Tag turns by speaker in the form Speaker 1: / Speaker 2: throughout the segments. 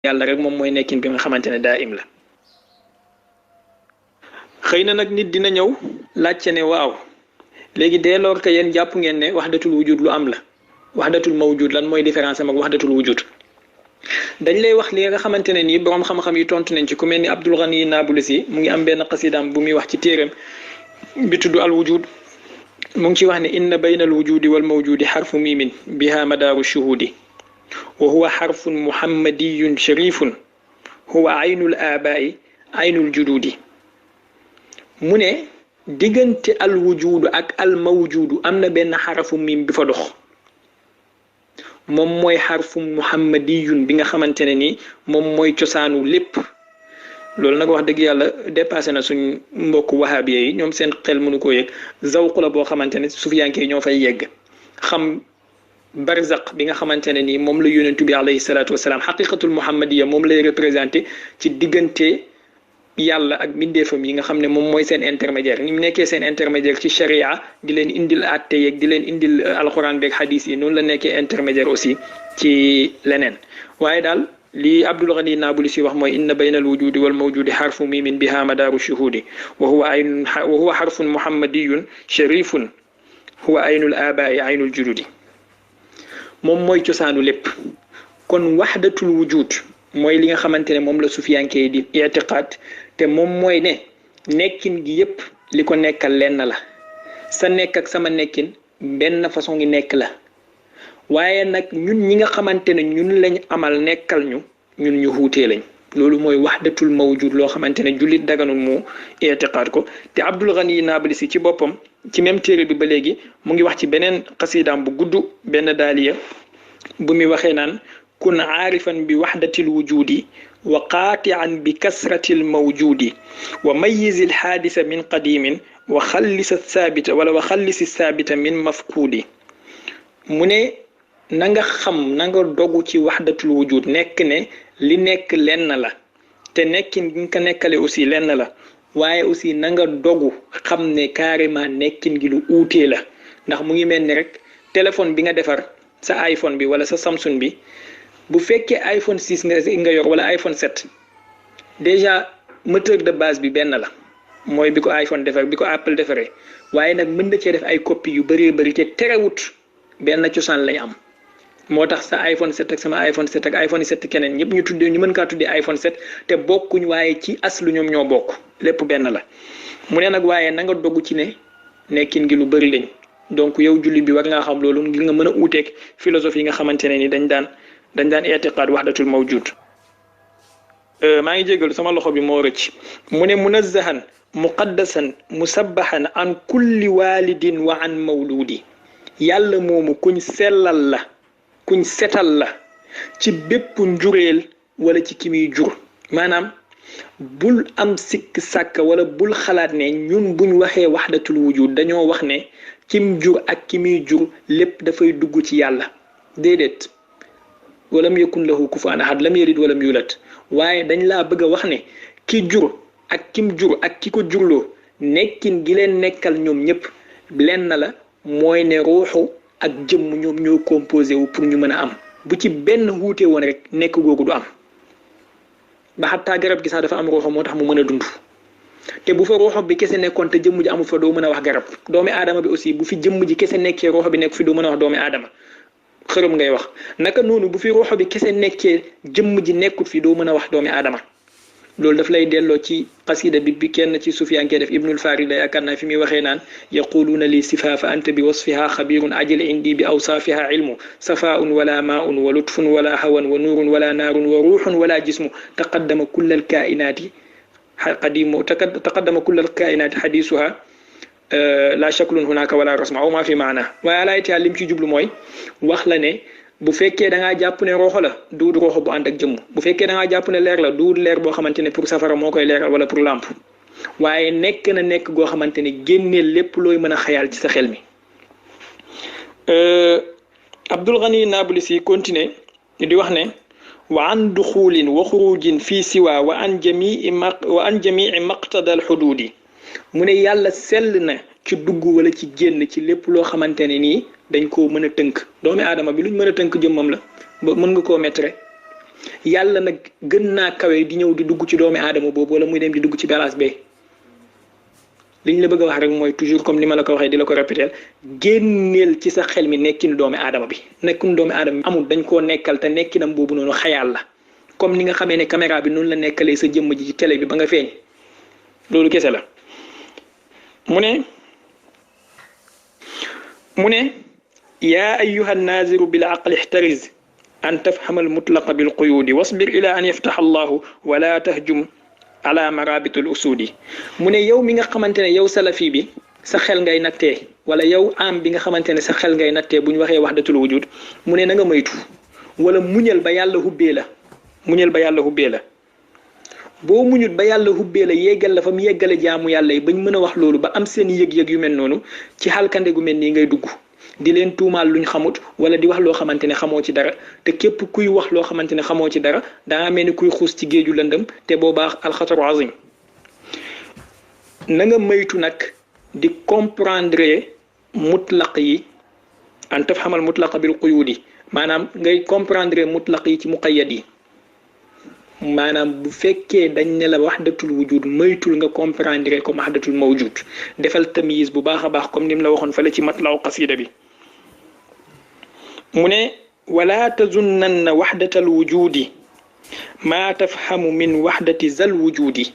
Speaker 1: yàlla rek moom mooy nekkin bi nga xamante ne daa im la xëy na nag nit dina ñëw laajte ne waaw léegi dès lors que yéen jàpp ngeen ne wahdatul wujud lu am la wahdatul mawjud lan mooy différence am ak wahdatul wujud dañ lay wax li nga xamante ne nii boroom xam-xam yi tontu nañ ci ku mel ni Abdul Ghani Nabulsi mu ngi am benn xasidaam bu muy wax ci téeram bi tudd al wujud mu ngi ci wax ne inna bayna al wujudi wal mawjudi xarfu mimin biha madaaru shuhudi wa huwa xarfun muhammadiyun sharifun huwa aynul abaai aynul jududi mu ne diggante al wujudu ak al mawjudu am na benn xarafu mim bi fa dox moom mooy xarfu muhammadiyun bi nga xamante ne ni moom mooy cosaanu lépp loolu nag wax dëgg yàlla dépassé na suñ mbokk wahabiya yi ñoom seen xel mënu koo yëg zawq la boo xamante ne sufiyanke yi ñoo fay yegg xam barzaq bi nga xamante ne nii moom la yonentu bi alayhi salaatu wasalaam xaqiqatul muhammadiya moom lay représenté ci diggante yàlla ak mbindeefam yi nga xam ne moom mooy seen intermédiaire ni mu nekkee seen intermédiaire ci sharia di leen indil atte yeeg di leen indil alquran beeg hadis yi noonu la nekkee intermédiaire aussi ci leneen waaye daal li Abdul Ghani Nabulsi wax mooy inna bayna al wujudi wal mawjudi xarfu mimin biha madaaru shuhudi wa huwa xarfun muhammadiyun sharifun huwa aynul abaai aynul jududi moom mooy cosaanu lépp kon waxdatul wujud mooy li nga xamante ne moom la sufiyanke yi di itiqaad te moom mooy ne nekkin gi yépp li ko nekkal lenn la sa nekk ak sama nekkin benn façon ngi nekk la waaye nag ñun ñi nga xamante ne ñun lañ amal nekkal ñun ñu xuutee lañ loolu mooy waxdatul mawjud loo xamante ne jullit daganul mu itiqaad ko te Abdul Ghani Nabulsi ci boppam ci même téere bi ba léegi mu ngi wax ci beneen xasidaam bu gudd benn daaliya bu muy waxee naan kun aarifan bi waxdatil wujudi wa qaatian bi kasratil mawjudi wa mayyiz al xaadisa min qadimin wa xallisa saabita wala wa xallisi saabita min mafquudi mu ne na nga xam na nga dogu ci waxdatul wujud nekk ne li nekk lenn la te nekkin gi nga ko nekkale aussi lenn la waaye aussi na nga dogu xam ne carrément nekkin gi lu uutee la ndax mu ngi mel ni rek téléphone bi nga defar sa iPhone bi wala sa Samsung bi bu fekkee iPhone 6 nga yor wala iPhone 7 déjà moteur de base bi benn la mooy bi ko iPhone defar bi ko Apple defaree waaye nag mën na cee def ay copie yu bëree bëri te terewut benn cosaan lañ am moo tax sa iPhone 7 ak sama iPhone 7 ak iPhone 7 keneen ñëpp ñu mën kaa tuddee iPhone 7 te bokkuñ waaye ci aslu ñoom ñoo bokk lépp benn la mu ne nag waaye na nga dogg ci ne nekkin gi lu bëri lañ donc yow julli bi war ngaa xam loolu ngir nga mën a uuteeg philosophie yi nga xamante ne ni dañ daan itiqaad wahdatul mawjud maa ngi jégalu sama loxo bi moo rëcc mu ne munazzahan muqaddasan musabbahan an kulli walidin wa an mawludi yàlla moomu kuñ sellal la kuñ setal la ci bépp njureel wala ci ki muy jur maanaam bul am sikk sàkk wala bul xalaat ne ñun buñ waxee wahdatul wujud dañoo wax ne kim jur ak ki muy jur lépp dafay dugg ci yàlla déedéet walam yakun lahu kufuwan ahad lam yalid walam yulad waaye dañ laa bëgg a wax ne ki jur ak kim jur ak ki ko jurloo nekkin gi leen nekkal ñoom ñëpp lenn la mooy ne ruuxu ak jëmm ñoom ñoo composé wu pour ñu mën a am bu ci benn wuute woon rek nekk googu du am ba xattaa garab gi sax dafa am ruuxu moo tax mu mën a dund te bu fa ruuxu bi kese nekkoon te jëmm ji amul fa doo mën a wax garab doomi aadama bi aussi bu fi jëmm ji kese nekkee ruuxu bi nekk fi doo mën a wax doomi aadama xërëm ngay wax naka noonu bu fi ruuxu bi kese nekkee jëmm ji nekkut fi doo mën a wax doomi aadama loolu daf lay delloo ci qasida bi kenn ci sufiyanke def ibnul farida yaakaar naa fi muy waxee naan yaquluuna li sifa fa anta bi wasfiha xabirun ajil indi bi awsaafiha ilmu safaun wala maun wa lutfun wala hawan wa nuurun wala naarun wa ruuxun wala jismu taqaddama kulla alkainaati qadimu taqaddama kulla alkainaati xadisuha la shaklun hunaka wala rasma aw ma fi maana waaye alaayta lim ci jublu mooy wax la ne bu fekkee da ngaa jàpp ne roxo la duud roxo bu ànd ak jëmm bu fekkee da ngaa jàpp ne leer la duud leer boo xamante ne pour safara moo koy leeral wala pour lampe waaye nekk na nekk goo xamante ne génneel lépp looy mën a xayaal ci sa xel mi. Abdul Ghani Nabulsi continué di wax ne wa an duxulin wa xurujin fii siwa wa an jamii maqtada al xuduudi mu ne yàlla sell na ci dugg wala ci génn ci lépp loo xamante ne nii dañ koo mën a tënk doomi aadama bi luñ mën a tënk jëmmam la ba mën nga koo mettre yàlla nag gën naa kawe di ñëw di dugg ci doomi aadama boobu wala muy dem di dugg ci balance bee liñ la bëgg a wax rek mooy toujours comme ni ma la ko waxee di la ko répéter génneel ci sa xel mi nekkinu doomi aadama bi nekkinu doomi aadama bi amul dañ koo nekkal te nekkinam boobu noonu xayaal la comme ni nga xamee ne caméra bi noonu la nekkalee sa jëmm ji ci télé bi ba nga feeñ loolu kese la mu ne yaa ayyuha naaziru bil aqli ihtariz an tafhama al mutlaqa bil quyudi wasbir ila an yaftaha allahu wala tahjum ala marabitul usudi mu ne yow mi nga xamante ne yow salafi bi sa xel ngay nattee wala yow am bi nga xamante ne sa xel ngay nattee bu ñu waxee wahdatul wujud mu ne na nga moytu wala muñal ba yàlla hubbee la muñal ba yàlla hubbee la boo muñut ba yàlla hubbee la yeggal la fa mu yeggale jaamu yàlla yi bañ mën a wax loolu ba am seen yëg-yëg yu mel noonu ci xalkande gu mel nii ngay dugg di leen tuumaal luñ xamut wala di wax loo xamante ne xamoo ci dara te képp kuy wax loo xamante ne xamoo ci dara daa mel ni kuy xuus ci géeju lëndëm te boobaa alxataru azim na nga maytu nag di comprendre mutlaq yi an tafhamal mutlaq bil quyudi maanaam ngay comprendre mutlaq yi ci muqayyad yi maanaam bu fekkee dañ ne la wahdatul wujud maytul nga comprendre comme wahdatul mawjud defal tamyiz bu baax a baax comme nim la waxoon fale ci matlaw qasida bi mu ne wala tazunnanna wahdatal wujudi ma tafhamu min wahdati zal wujudi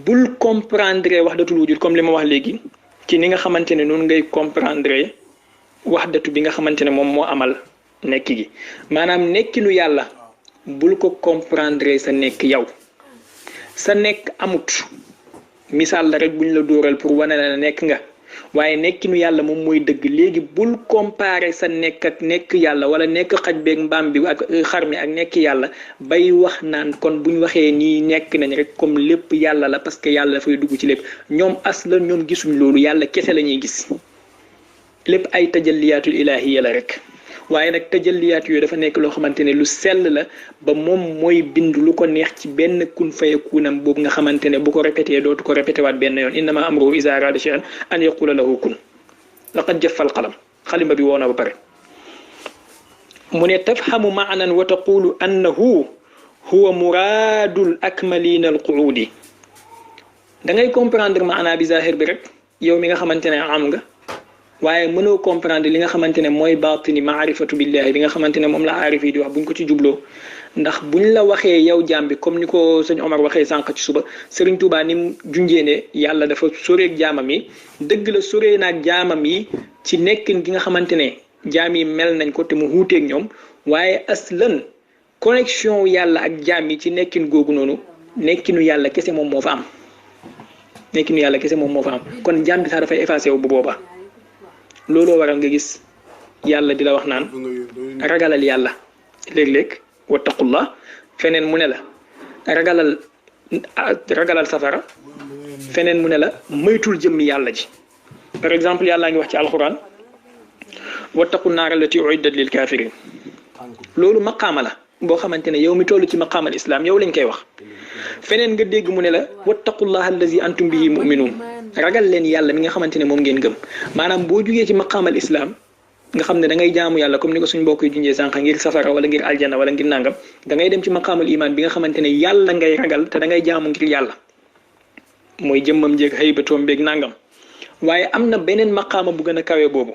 Speaker 1: bul comprendre wahdatul wujud comme li ma wax léegi ci ni nga xamante ne noonu ngay comprendre wahdatu bi nga xamante ne moom moo amal nekk gi maanaam nekkinu yàlla bul ko comprendre sa nekk yow sa nekk amut misaal la rek buñ la dóoral pour wane la nekk nga waaye nekkinu yàlla moom mooy dëgg léegi bul comparer sa nekk ak nekk yàlla wala nekk xaj beeg mbaam bi ak xar mi ak nekk yàlla bay wax naan kon buñ waxee nii nekk nañ rek comme lépp yàlla la parce que yàlla dafay dugg ci lépp ñoom asla ñoom gisuñ loolu yàlla kese la ñuy gis lépp ay tajalliyaatul ilaahiya la rek waaye nag tajalliyaat yooyu dafa nekk loo xamante ne lu sell la ba moom mooy bind lu ko neex ci benn kun fayakunam boobu nga xamante ne bu ko répété dootu ko répété waat benn yoon innama amruhu iza arada shay'an an yaqula lahu kun laqad jaffa alqalam xalima bi woona ba pare mu ne tafhamu maanan wa taqulu annahu huwa muradul akmalina alquudi da ngay comprendre maanaa bi zahir bi rek yow mi nga xamante ne am nga waaye mënoo comprendre li nga xamante ne mooy baatini maarifatu billahi bi nga xamante ne moom la aarif yi di wax buñ ko ci jubloo ndax buñ la waxee yow jaam bi comme ni ko sëñ Omar waxee sànq ci suba Serigne Touba ni mu junjee ne yàlla dafa soreeg jaamam yi dëgg la soree naag jaamam yi ci nekkin gi nga xamante ne jaam yi mel nañ ko te mu wuuteeg ñoom waaye aslan connexion yàlla ak jaam yi ci nekkin googu noonu nekkinu yàlla kese moom moo fa am nekkinu yàlla kese moom moo fa am kon jaam bi sax dafay effacé wu bu boobaa. looloo waral nga gis yàlla di la wax naan ragalal yàlla léeg-léeg wattaqullah feneen mu ne la ragalal safara feneen mu ne la moytul jëmmi yàlla ji par exemple yàllaa ngi wax ci alquran wattaqu naara allati uiddat lil kafirin loolu maqaama la boo xamante ne yow mi toll ci maqaamal islam yow lañ koy wax feneen nga dégg mu ne la wattaqullah allazi antum bihi mu'minun ragal leen yàlla mi nga xamante ne moom ngeen gëm maanaam boo jugee ci maqaamal islam nga xam ne da ngay jaamu yàlla comme ni ko suñ mbokk yi junjee sànq ngir safara wala ngir aljana wala ngir nangam da ngay dem ci maqaamal iman bi nga xamante ne yàlla ngay ragal te da ngay jaamu ngir yàlla mooy jëmmam jéeg haybatoom beeg nangam waaye am na beneen maqaama bu gën a kawe boobu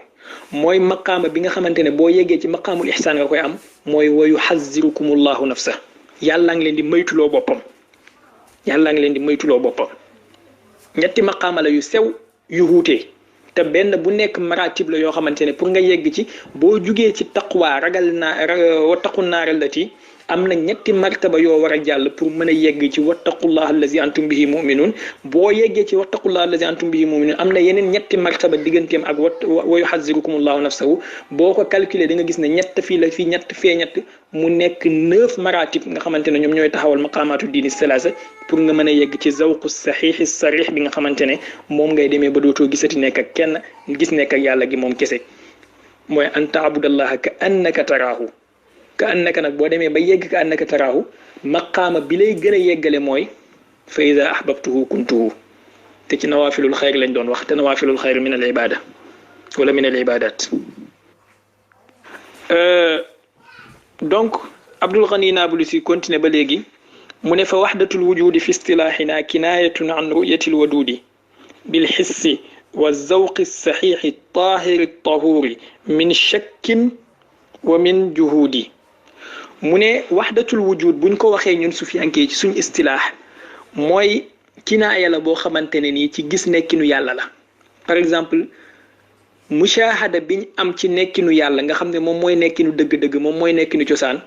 Speaker 1: mooy maqaama bi nga xamante ne boo yeggee ci maqaamul ihsaan nga koy am mooy wa yuhazzirukumullahu nafsa yàlla ngi leen di maytuloo boppam yàlla ngi leen di maytuloo boppam ñetti maqaama la yu sew yu wuutee te benn bu nekk maratib la yoo xamante ne pour nga yegg ci boo jugee ci taqwa ragal naa wattaqu naara allati am na ñetti martaba yoo war a jàll pour mën a yegg ci wattaqullah allazi antum bihi mu'minun boo yeggee ci wattaqullah allazi antum bihi mu'minun am na yeneen ñetti martaba digganteem ak wa yuhazzirukumullahu nafsahu boo ko calculer da nga gis ne ñett fii la fii ñett fee ñett mu nekk 9 maratib nga xamante ne ñoom ñooy taxawal maqaamaatu diini salaasa pour nga mën a yegg ci zawqu saxiixi sarix bi nga xamante ne moom ngay demee ba dootoo gisati nekk ak kenn gis nekk ak yàlla gi moom kese mooy an taabudallaha ka annaka taraahu ka annaka nag boo demee ba yegg ka annaka taraahu maqaama bi lay gën a yeggale mooy fa ida ahbabtuhu kuntuhu te ci nawaafilul xayr lañ doon wax te nawaafilul xayr min al ibada wala min al ibadat donc Abdul Ghani Nabulusi continué ba léegi mu ne fa waxdatul wujudi fi istilaaxina kinaayatun an ruyatil wadudi bil xissi wa zawqi saxiixi taahiri tahuri min shakkin wa min juhudi mu ne waxdatul wujud buñ ko waxee ñun sufiyanke ci suñ istilaax mooy kinaaya la boo xamante ne nii ci gis nekkinu yàlla la par exemple mushahada biñ am ci nekkinu yàlla nga xam ne moom mooy nekkinu dëgg-dëgg moom mooy nekkinu cosaan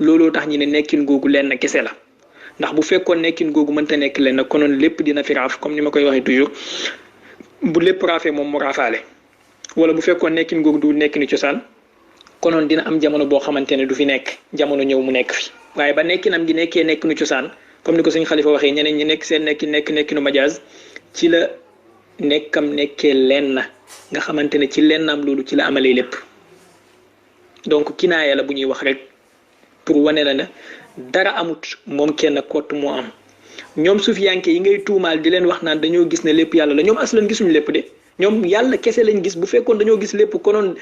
Speaker 1: looloo tax ñu ne nekkin googu lenn kese la ndax bu fekkoon nekkin googu mënta nekk lenn konoon lépp dina fi raaf comme ni ma koy waxee toujours bu lépp raafee moom mu raafaale wala bu fekkoon nekkin googu du nekkinu cosaan konoon dina am jamono boo xamante ne du fi nekk jamono ñëw mu nekk fi waaye ba nekkinam gi nekkee nekkinu cosaan comme ni ko suñ xalifa waxee ñeneen ñi nekk seen nekkinu majaaz ci la nekkam nekkee lenn nga xamante ne ci lennam loolu ci la amalee lépp donc kinaaya la bu ñuy wax rek pour wane la ne dara amut moom kenn kott moo am ñoom sufiyanke yi ngay tuumaal di leen wax naan dañoo gis ne lépp yàlla la ñoom aslan gisuñu lépp de ñoom yàlla kese lañ gis bu fekkoon dañoo gis lépp konoon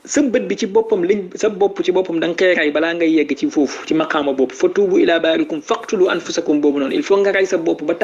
Speaker 1: sa bët bi ci boppam sa bopp ci boppam da nga koy ray balaa ngay yegg ci foofu ci maqaama boobu fa tuubu ila baarikum faqtulu anfusakum boobu noonu il faut nga ray sa bopp ba